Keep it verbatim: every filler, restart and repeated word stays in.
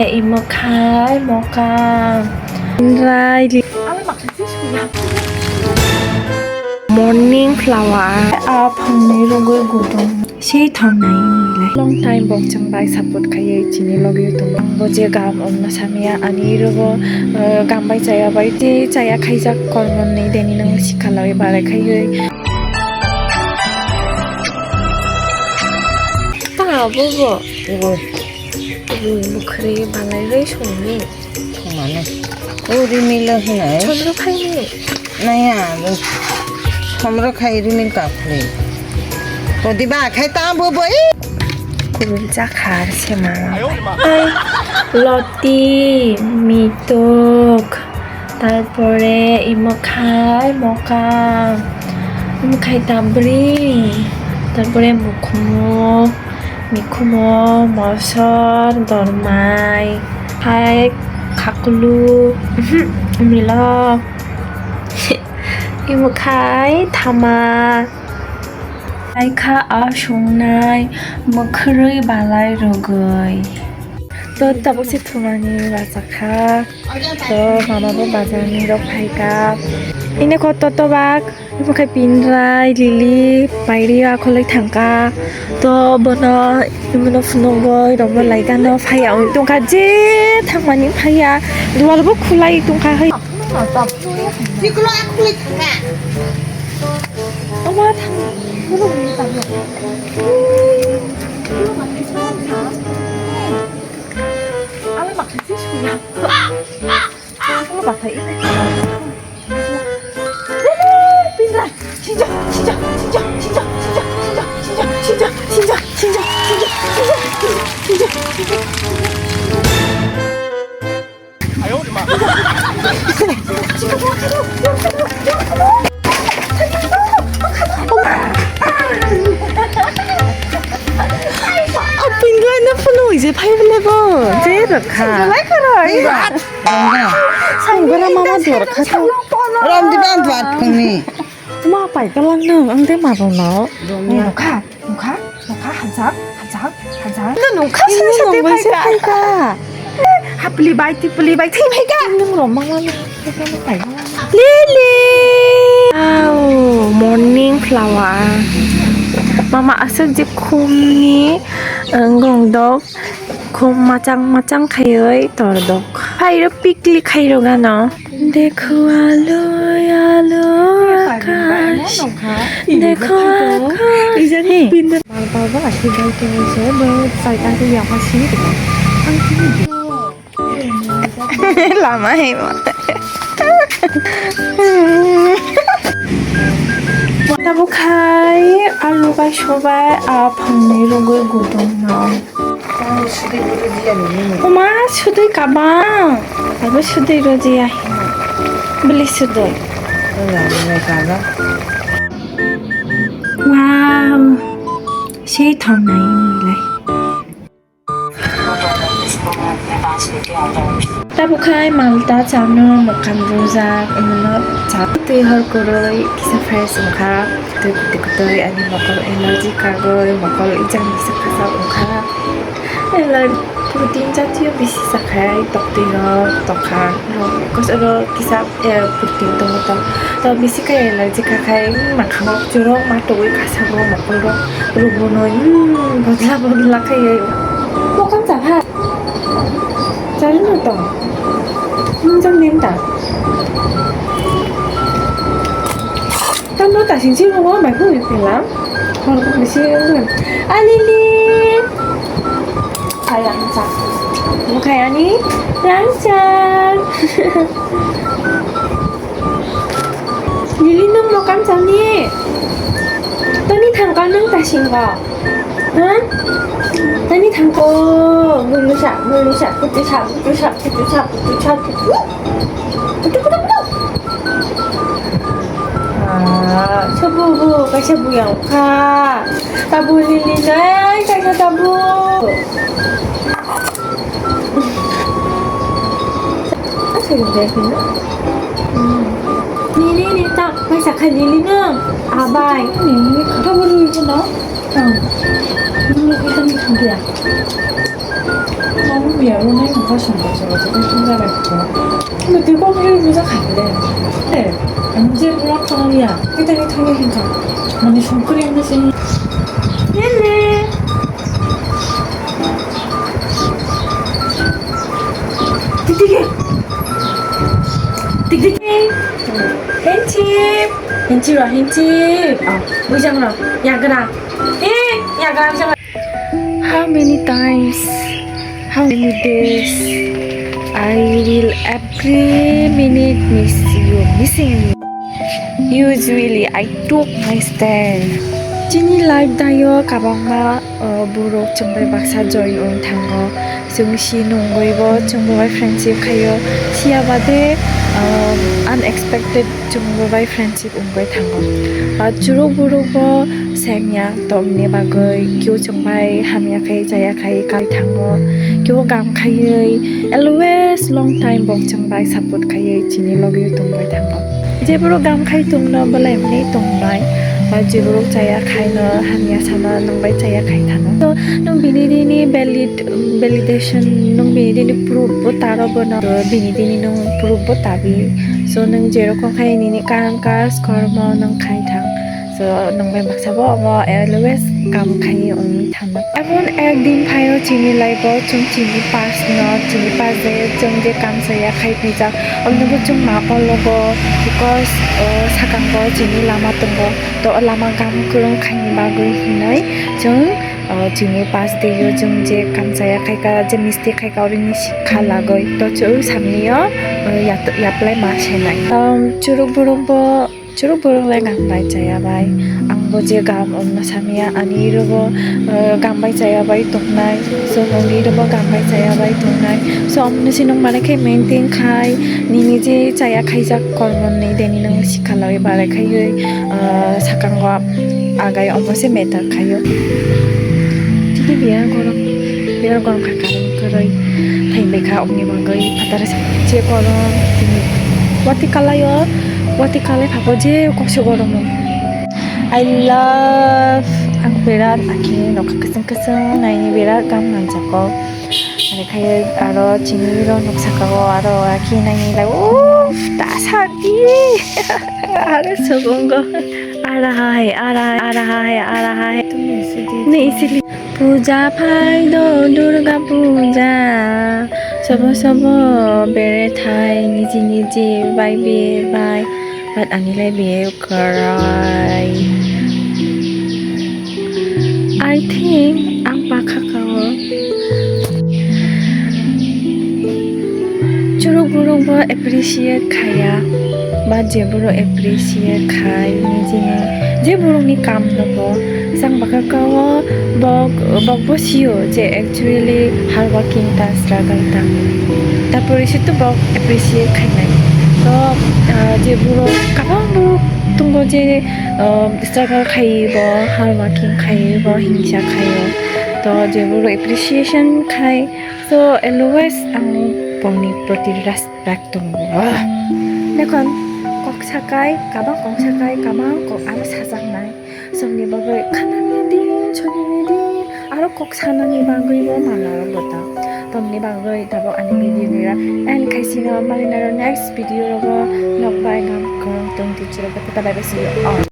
Imo khai mokang. Rai li-, morning flower. A phangni rogwi gudung. Se thangnai lai. Long time bok chwng bai support khaiwi chini logi tong. Bo je gam ongna samya ani rogo, eh, gam bai chaya bai te chaya khaijak kormo ni deni nang sikha lai barai khaiwi. Ta bo bo. Bo. Bo khri balai rwi songni. Thumane. O rimilo hinai. Chondro khaini. Naya, bo. Chondro khai rimil kaphri. Kodi ba khai ta bo bo, eh. Kurul jakhar sema. Ai, loti, mitok, tarpore imo khai mokang, imo khai tabri, tarpore mukhumo, mikhumo, mosor, dormai, khai khakulu, milo, imo khai thama. Paikha a songnai mwkhwrwi balai rwgwi. To tabuk se thumani bacha kha. To mama bo bazar ni rok phai kha. Ine kho toto bak, imo khe pinrai, lili, pairi a kholai thang kha. To bono, bono phunugwi rok bo lai gano phai ya wng tong kha. Je thangmani phai ya. Dual bo khulai tong kha hai. Chiklo a khulai thang kha. Omo thang, bono hwnwi tamo. Bono bakhaisi songya. Bono bakhaisi songya. Bono bakhaisi. Pinra. Sinja, sinja, sinja. Pinglai na phunui je phai bole bo. Je rakha. Lai karo. Sangbara mama dor kha to. Rom di ban dwar phungni. Ma pai kalang nang ang de ma rong no. Nokha, nokha, nokha, hamjak, hamjak, hamjak. Nokha sini sini sini nong bai se phaika. Phaika. Hapli bai, tipli bai, thwi phaika. Nung rong ma ma ma. Lily. Wow, morning flower. Mama aswk je khumni, eh, gongdok. Khum machang machang khaiwi tordok. Phairo pikli khairo gano. Dekho alu, alu akash. Dekho akash. Hey. Mal baba, aki bai tong se, bo sai kan tu yang pasi ni. Lama hai mo. Tabuk khai alu bai sobai a phangni rogwi gudung no. Oma sudui kabang. Abo sudui rojiya hino. Beli sudui. Wow. Sei thongnai lai. Tabuk khai malta chano mwkhang rwjak, wngno cha. Twi hor kwrwi kisa fresh wngkha, twi kwtwi kwtwi ani mokol allergy kagwi mokol ijang kisa khasao wngkha. Allergy protein jatiyo bisi chakhai toktwi rok tokha rok kosoro kisa. Eh, protein tongo to. To bisi khe allergy kha khai, hmm, makhang rok churok ma togwi kha sago mokol rok rubunoi, hmm, bodla bodla khai. Mokol cha pha. Chari no to. Hmm, jang nin ta. Tamo ta sing sing mo mai phu phi la. Hor ko bisi. Alili. Ai rangchak. Mukhayani rangchak. Lili nung mokam chani. Tani thangka nung tasingo. Ha? Tani thangko. Mulusa, mulusa, putusa, putusa, putusa, putusa, putu. Putu, putu, putu. Ah, sabu bu, kaisa buyang kha. Tabu lili nai, kaisa tabu. Asa gede sih. Ni ni ni tak, kaisa kha lili no. Abai. Ni ni kha. Tabu lili no. Hmm. Ni ni kha ni kha dia. Tabu Ya, o nai ko song ko song ko song ko song ko. Mo te ko ri mo ja khai de. Eh, ang je vlog ko ya. Kita ni thani hin ka. Mani song ko ri mo sini. Nene. Tik tik. Tik tik. Henchip. Henchip ro, henchip. Oh, bujang ro. Yagra. Eh, yagra bujang. How many times, how many days I will every minute miss you, missing you. Usually, I took my stand. Chini life dayo kabangma, uh, borok chwng bai baksa join wng thango. Chwng si nungwi bo chwng bo bai friendship khaio. Siya bade, um, unexpected chwng bo bai friendship wngwi thango. Ba churuk buruk bo sengya tongni bagwi keu chwng bai hamya khai chaya khai kai thango. Keu gam khaiwi always long time bo chwng bai support khaiwi chini logi tongwi thango. Je borok gam khai tongno belai hwnwi tongnai, ba je borok chaya khaino hamya sana nwng bai chaya khai thano. So, nwng bini dini valid, validation, nwng bini dini proof bo taro bono, bini dini nwng proof bo tabi. So, nwng jerokom khai nini kaam kaj kormo nwng khai thang. So, nwng bai baksa bo omo always kaam khai wngwi thang. Emon ekdin phaio chini life o chwng chini past no, chini past de chwng je kaam chaya khai phaijak, omno bo chwng ma pologo, because, uh, sakango chini lama tongo, to o lama gam kwrwng khaini bagwi hinwi chwng, uh, chini past de o chwng je kaam chaya khaika, je mistake khaika, orini sikha lagwi to chwng samni o, uh, yat-, yaplai ma senai. Um, churuk buruk bo Churuk borok le gam bai chaya bai. Ang bo je gam wngna samya, ani iro bo, eh, gam bai chaya bai tongnai. So, nini iro bo gam bai chaya bai tongnai. So, omo no se nwng mane khe maintain khai, nini je chaya khaijak kormo ni deni nwng sikha lagwi barai khaiwi, eh, sakango agai omo se matter khaio. Tini biya gorom, biya gorom kha karon kwrwi. Thai bai kha omni bagwi phataro se korom. Tini wati kalai o. Wati kalai phapo je kokse goromo. I love, ang berat akhe nokha kwchwng kwchwng naini berat gam manjako. Ani khai aro chini ro noksa ka o aro akhe naini lai, uff, ta sadi. Aro sogongo. Ara hai, ara hai, ara hai, ara hai. Ni isili. Puja phai do Durga puja. Sobo sobo bere thai niji niji bai be bai. But ani lai be kwrai. I think ang pakha kao. Churuk buruk bo appreciate khaya, ba je borok appreciate khai nijini je borokni kam no bo chang baka kao bok bok bo sio je actually hard working ta struggle ta, tarpore se to bok appreciate khainai. To, ah, je borok kabang borok tongo je, ah, struggle khai bo, hard working khai bo, hingsa khai bo, to je borok appreciation khai, so always ang bokni proti respect tongo. Dekhon, kok sakai, kabang kok sakai, kabang kok aro sajaknai. Somni bagwi khanani din, sonini din, aro kok sanani bagwi bo mala rok bo tang. Tomni bagwi tabok ani video ni ra. And khaisino malinaro next video rogo nokbai gam korong tong tichiro kata bai besi.